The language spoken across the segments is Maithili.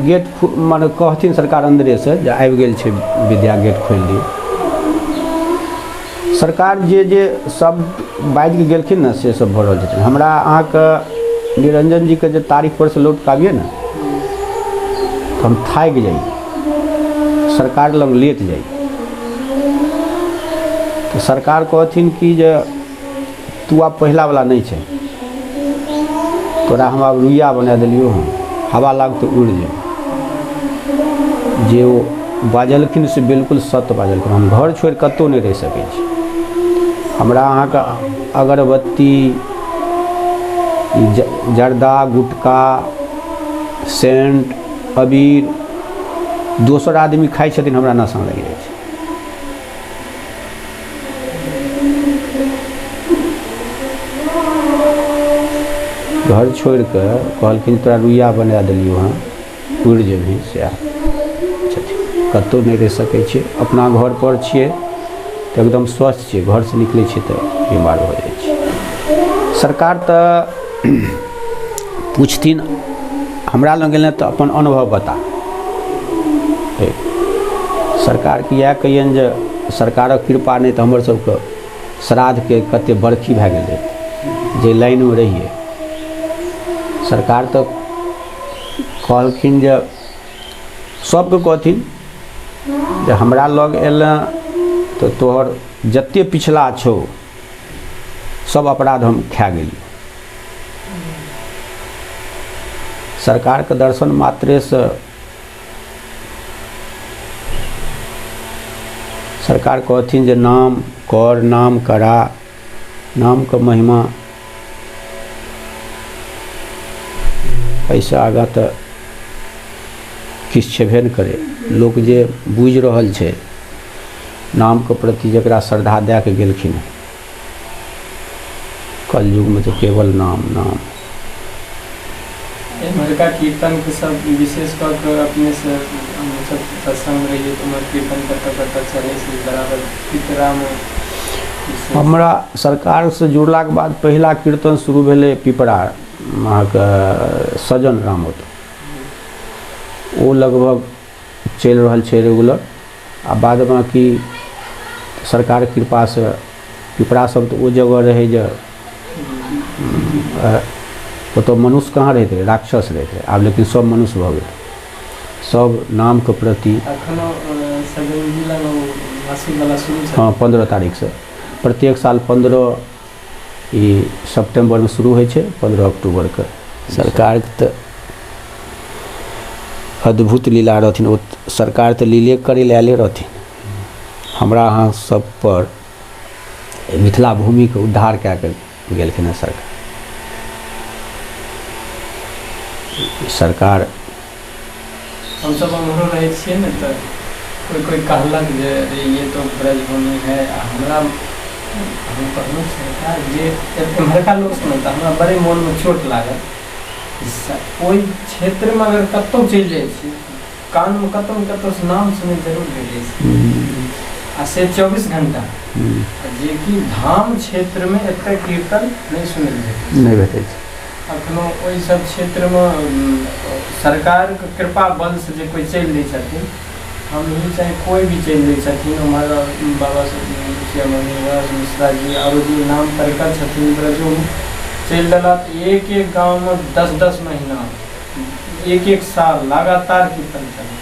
गेट मने कहथिन सरकार अन्दरेसँ जे आबि गेल छै विद्या, गेट खोलि दियौ। सरकार जे जे सब बाजि कऽ गेलखिन ने, से सब भऽ रहल छथिन। हमरा अहाँके निरंजन जीके जे तारीख पर से लौट कऽ आबियै ने तऽ हम थाकि जाइए, सरकार लग लेट जाइए, तऽ सरकार कहथिन कि जे तू आब पहिलावला नहि छै, तोरा हम आब रुइया बना देलियौ हँ, हवा लागतौ उड़ि जेबौ। जे ओ बाजलखिन से बिल्कुल सत्य बाजलखिन। हम घर छोड़ि कतहु नहि रहि सकै छी। हमरा अहाँके अगरबत्ती, जर्दा, गुटखा, सेंट, अबीर दोसर आदमी खाइ छथिन, हमरा नशा लागि जाइ छै। घर छोड़ि कऽ कहलखिन तोरा रुइया बना देलियौ हँ, उड़ि जेबही। सएह छथिन, कतहु नहि रहि सकै छियै। अपना घरपर छियै तऽ एकदम स्वस्थ छियै, घरसँ निकलै छियै तऽ बीमार भऽ जाइ छियै। सरकार तऽ पुछथिन हमरा लग गेलनि तऽ अपन अनुभव बता। सरकारके इएह कहियनि जे सरकारक कृपा नहि तऽ हमर सबके श्राद्धके कते बरखी भए गेल रहै जे लाइनमे रहियै। सरकार तऽ कहलखिन जे सबके कहथिन जे हमरा लग एलऽ तऽ तोहर जते पिछला छौ सब अपराध हम खा गेलियौ। सरकारके दर्शन मात्रेसँ सरकार कहथिन जे नाम कर, नाम करा, नामके महिमा एहिसँ आगाँ तऽ किछु छेबे नहि करै। लोक जे बुझि रहल छै नामके प्रति, जकरा श्रद्धा दए कऽ गेलखिन हँ, कलयुगमे तऽ केवल नाम नाम। एम्हरका कीर्तनके सब विशेष कऽ कऽ अपनेसँ हमसब सत्संग रहियै तऽ उम्हर कीर्तन कतऽ कतऽ चलै छै बराबर पिपरामे? हमरा सरकारसँ जुड़लाके बाद पहिला कीर्तन शुरू भेलै पिपरा अहाँके सजन राम ओतऽ, ओ लगभग चलि रहल छै रेगुलर। आ बाद बाँकी सरकारके कृपासँ पिपरा सब तऽ ओ जगह रहै जे ओतऽ मनुष्य कहाँ रहैत रहै, राक्षस रहैत रहै। आब लेकिन सब मनुष्य भऽ गेलै, सब नामके प्रति। हँ, 15 तारीखसँ प्रत्येक साल 15 ई सेप्टेम्बरमे शुरू होइ छै, 15 अक्टूबरके। सरकारके तऽ अद्भुत लीला रहथिन ओ। सरकार तऽ लीले करै लए आयले रहथिन। हमरा अहाँ सब पर मिथिला भूमिके उद्धार कए कऽ गेलखिन हँ सरकार। सरकार हमसब उम्हरो रहै छियै ने तऽ कोइ कोइ कहलक जे अरे ये तो ब्रजभूमि है। आ हमरा हम कहलहुँ सरकार जे एम्हरका लोक ने, तऽ हमरा बड़े मोनमे चोट लागल। ओहि क्षेत्रमे अगर कतहु चलि जाइ छी, कानमे कतहु ने कतहुसँ नाम सुनै जरूर भेटै छै, आ से 24 घंटा। जेकि धाम क्षेत्रमे एते कीर्तन नहि सुनै लए भेटै छै, नहि भेटै छै। अखनो ओहि सब क्षेत्रमे सरकारके कृपा बलसँ जे कोइ चलि दै छथिन, हम ही चाहे कोइ भी चलि दै छथिन उम्हर, बाबा श्यामणि मिश्रा जी आरो जे नाम परिकर छथिन ब्रजोमे, चलि देला तऽ एक एक गाँवमे 10-10 महीना, एक एक साल लगातार कीर्तन चलै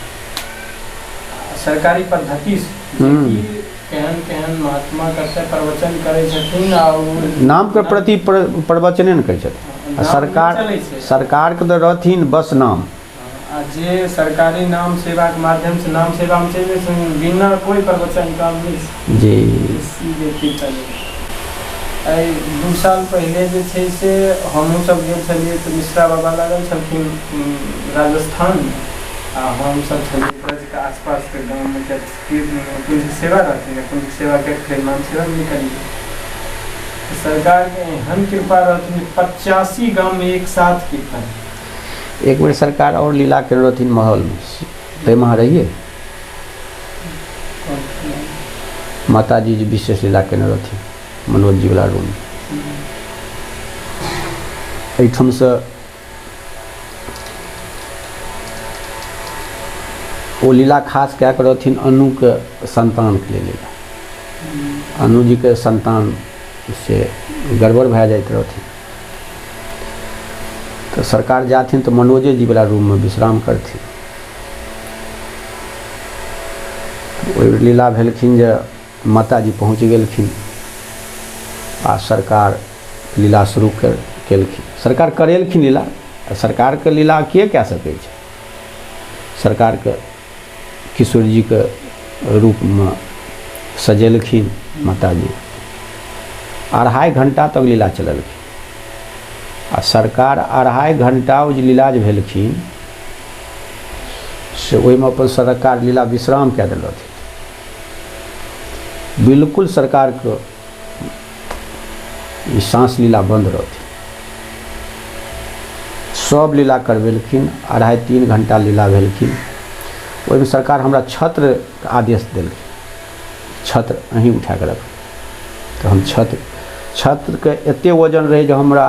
सरकारी पद्धतिसँ। जेकि केहन केहन महात्मा कते प्रवचन करै छथिन आ ओ नामके प्रति प्रवचने ने करै छथिन। आ सरकार चलै छै। सरकारके तऽ रहथिन बस नाम। आ जे सरकारी नाम सेवाके माध्यमसँ नाम सेवामे चलि जाइ छै, बिना कोइ प्रवचन काम नहि छै। सीधे कीर्तन। एहि 2 साल पहिले जे छै से हमहूँ सब गेल छलियै तऽ मिश्रा बाबा लागल छलखिन राजस्थानमे आ हमसब छलियै ब्रजके आसपासके गाममे, कियाकि कुंज सेवा रहथिन। कुंज सेवा के फेर नाम सेवा निकलियै। सरकारके एहन कृपा रहथिन, 85 गाममे एक साथ कीर्तन। एक बेर सरकार आओर लीला केने रहथिन महलमे, ताहिमे अहाँ रहियै? माताजी जे विशेष लीला केने रहथिन मनोज जी वाला रूम, एहिठामसँ ओ लीला खास कए कऽ रहथिन अनुके सन्तानके लेल लीला। अनुजीके सन्तान से गड़बड़ भए जाइत रहथिन तऽ सरकार जाथिन तऽ मनोजे जी वला रूममे विश्राम करथिन। ओहि लीला भेलखिन जे माताजी पहुँच गेलखिन आ सरकार लीला शुरू केलखिन। सरकार करेलखिन लीला। सरकारके लीला के कए सकै छै? सरकारके किशोरजीके रूपमे सजेलखिन माताजी। 2.5 घंटा तक लीला चलेलखिन आ सरकार 2.5 घंटा ओ जे लीला जे भेलखिन से ओहिमे अपन सरकार लीला विश्राम कए देलथिन। बिल्कुल सरकारके ई साँस लीला बन्द रहथिन। सब लीला करबेलखिन। 2.5-3 घंटा लीला भेलखिन। ओहिमे सरकार हमरा छत्र आदेश देलखिन, छत्र अहीं उठा कऽ रखबै। तऽ हम छत्रके एते वजन रहै जे हमरा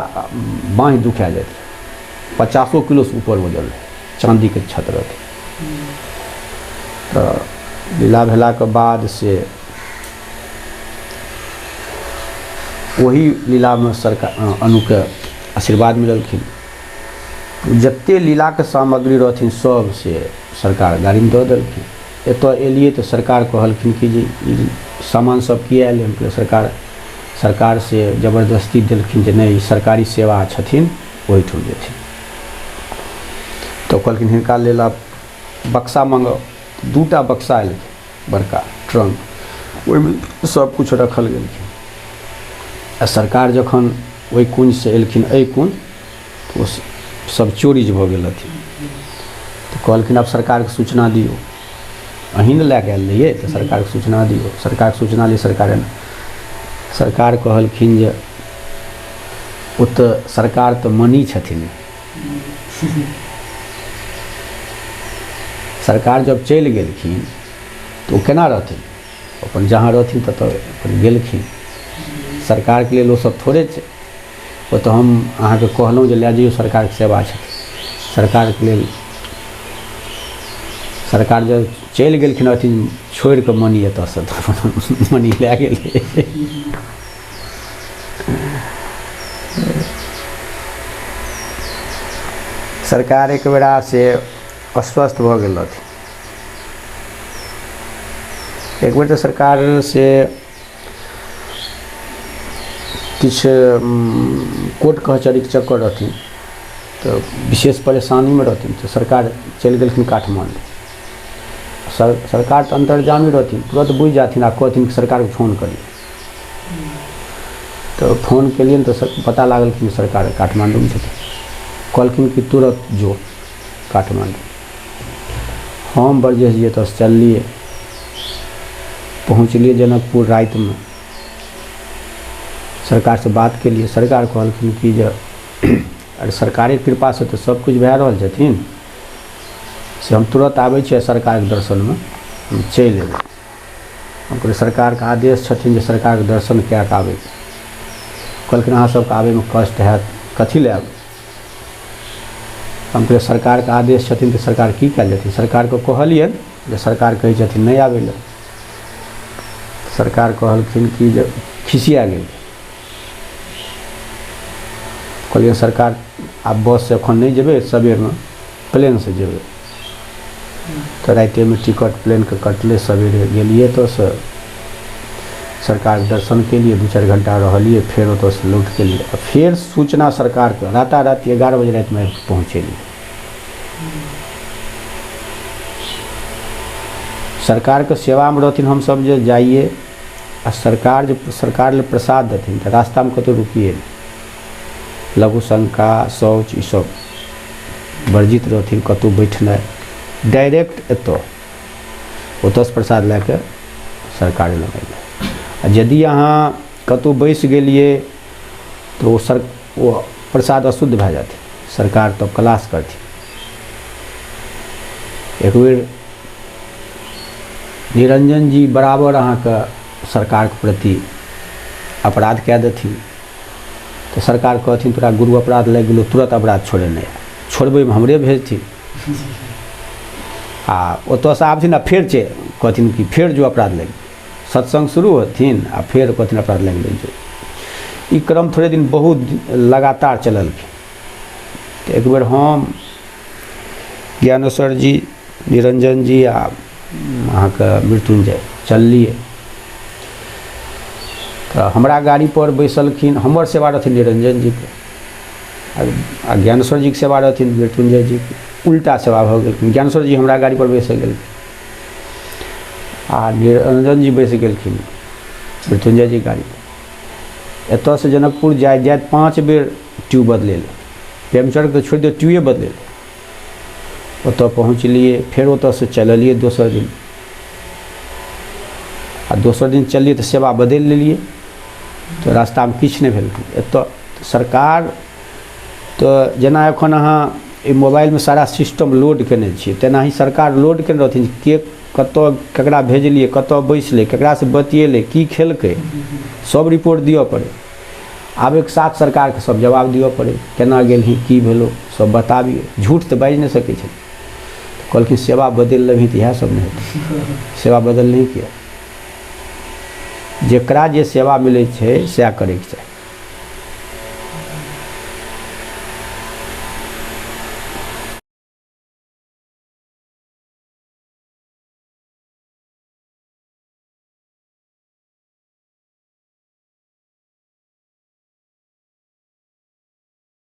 बाँहि दुखा जाइत रहै। 50 किलोसँ ऊपर वजन रहै, चाँदीके छत्र रहै। तऽ लीला भेलाके बाद से ओही लीलामे सरकार अनुके आशीर्वाद मिललखिन। जते लीलाके सामग्री रहथिन सब से सरकार गाड़ीमे दऽ देलखिन। एतऽ एलियै तऽ सरकार कहलखिन कि जे ई सामान सब किया एलै? हम कहलियै सरकार से जबरदस्ती देलखिन जे नहि, ई सरकारी सेवा छथिन, ओहिठाम जेथिन। तऽ कहलखिन हिनका लेल आब बक्सा मङ्गाउ। 2टा बक्सा एलखिन, बड़का ट्रंक, ओहिमे सब किछु रखल गेलखिन। आ सरकार जखन ओहि कुञ्जसँ एलखिन एहि कुञ्ज, तऽ ओ सब चोरी जे भऽ गेल रहथिन। तऽ कहलखिन आब सरकारके सूचना दियौ, अहीं ने लए कऽ आयल रहियै, तऽ सरकारके सूचना दियौ। सरकारके सूचना लिअ। सरकार सरकार कहलखिन जे ओ तऽ सरकार तऽ मनी छथिन। सरकार जब चलि गेलखिन तऽ ओ केना रहथिन? अपन जहाँ रहथिन ततऽ अपन गेलखिन। सरकारके लेल ओ सब थोड़े छै। ओ तऽ हम अहाँके कहलहुँ जे लए जइयौ, सरकारके सेवा छथिन। सरकारके लेल सरकार जब चलि गेलखिन अथी छोड़ि कऽ मनी एतऽसँ, तऽ अपन मनी लए गेलै। सरकार एक बेरा से अस्वस्थ भऽ गेल रहथिन। एक बेर तऽ सरकार से किछु कोर्ट कचहरीके चक्कर रहथिन, तऽ विशेष परेशानीमे रहथिन, तऽ सरकार चलि गेलखिन काठमाण्डू। सरकार तऽ अन्तर्जामी रहथिन, तुरन्त बुझि जाथिन आ कहथिन कि सरकारके फोन करियौ। तऽ फोन केलियनि तऽ पता लागल कि सरकार काठमाण्डूमे छथिन। कहलखिन कि तुरन्त जो काठमाण्डू। हम ब्रजेश जी एतऽसँ चललियै, पहुँचलियै जनकपुर रातिमे। सरकारसँ बात केलियै। सरकार कहलखिन कि जे अरे सरकारेके कृपासँ तऽ सब किछु भए रहल छथिन, से हम तुरन्त आबै छी आ सरकारके दर्शनमे हम चलि अयबै। हम कहलियै सरकारके आदेश छथिन जे सरकारके दर्शन कए कऽ आबैके। कहलखिन अहाँ सबके आबैमे कष्ट हैत, कथी लए आयब? हम कहलियै सरकारके आदेश छथिन तऽ सरकार की कयल जेथिन? सरकारके कहलियनि जे सरकार कहै छथिन नहि आबै लए। सरकार कहलखिन कि जे खिसिया गेल। कहलियै सरकार आब बससँ एखन नहि जेबै, सबेरमे प्लेनसँ जेबै। तऽ रातिएमे टिकट प्लेनके कटलै, सबेरे गेलियै एतऽसँ, सरकारके दर्शन केलियै, 2-4 घण्टा रहलियै, फेर ओतऽसँ लौट के एलियै। आ फेर सूचना सरकारके राताराति 11 बजे रातिमे आबि कऽ पहुँचेलियै। सरकारके सेवामे रहथिन हमसब जे जाइए आ सरकार जे सरकार लए प्रसाद देथिन तऽ रास्तामे कतहु रुकिए नहि। लघु शङ्का शौच ईसब वर्जित रहथिन, कतहु बैठनाइ, डायरेक्ट एतऽ ओतऽसँ प्रसाद लए कऽ सरकारे लग अयलै। आ यदि अहाँ कतहु बैस गेलियै तऽ ओ प्रसाद अशुद्ध भए जातै, सरकार तब क्लास करथिन। एक बेर निरंजन जी बराबर अहाँके सरकारके प्रति अपराध कए देथिन तऽ सरकार कहथिन तोरा गुरु अपराध लागि गेलौ, तुरन्त अपराध छोड़ेने आ, छोड़बैमे हमरे भेजथिन। आ ओतऽसँ आबथिन आ फेर चलि कहथिन कि फेर जो अपराध लागि सत्सङ्ग शुरू होथिन आ फेर कहथिन अपराध लागि गेल जो। ई क्रम थोड़े दिन बहुत लगातार चललखिन। तऽ एक बेर हम ज्ञानेश्वर जी, निरंजन जी आ अहाँके मृत्युंजय चललियै तऽ हमरा गाड़ीपर बैसलखिन, हमर सेवा रहथिन निरंजन जीके आ ज्ञानेश्वर जीके सेवा रहथिन मृत्युंजय जीके, उल्टा सेवा भऽ गेलखिन। ज्ञानेश्वर जी हमरा गाड़ीपर बैस गेलखिन आ निरंजन जी बैस गेलखिन मृत्युंजय जी गाड़ीपर। एतऽसँ जनकपुर जाइत जाइत 5 बेर ट्यूब बदलेलै, पंचरके तऽ छोड़ि दियौ, ट्यूबे बदलेलै। ओतऽ पहुँचलियै, फेर ओतऽसँ चललियै दोसर दिन आ दोसर दिन चललियै तऽ सेवा बदलि लेलियै तऽ रास्तामे किछु नहि भेल। एतऽ सरकार तऽ जेना एखन अहाँ एहि मोबाइलमे सारा सिस्टम लोड केने छियै, तेनाही सरकार लोड केने रहथिन के कतऽ ककरा भेजलियै, कतऽ बैसलै, ककरासँ बतियेलै, की खेलकै, सब रिपोर्ट दिअ पड़ै। आब एक साथ सरकारके सब जवाब दिअ पड़ै, केना गेलही, की भेलौ, सब बताबियै। झूठ तऽ बाजि नहि सकै छै। कहलखिन सेवा बदलि लेबही तऽ इएह सब ने हेतै, सेवा बदललही किया? जकरा जे सेवा मिलै छै सएह करैके चाही।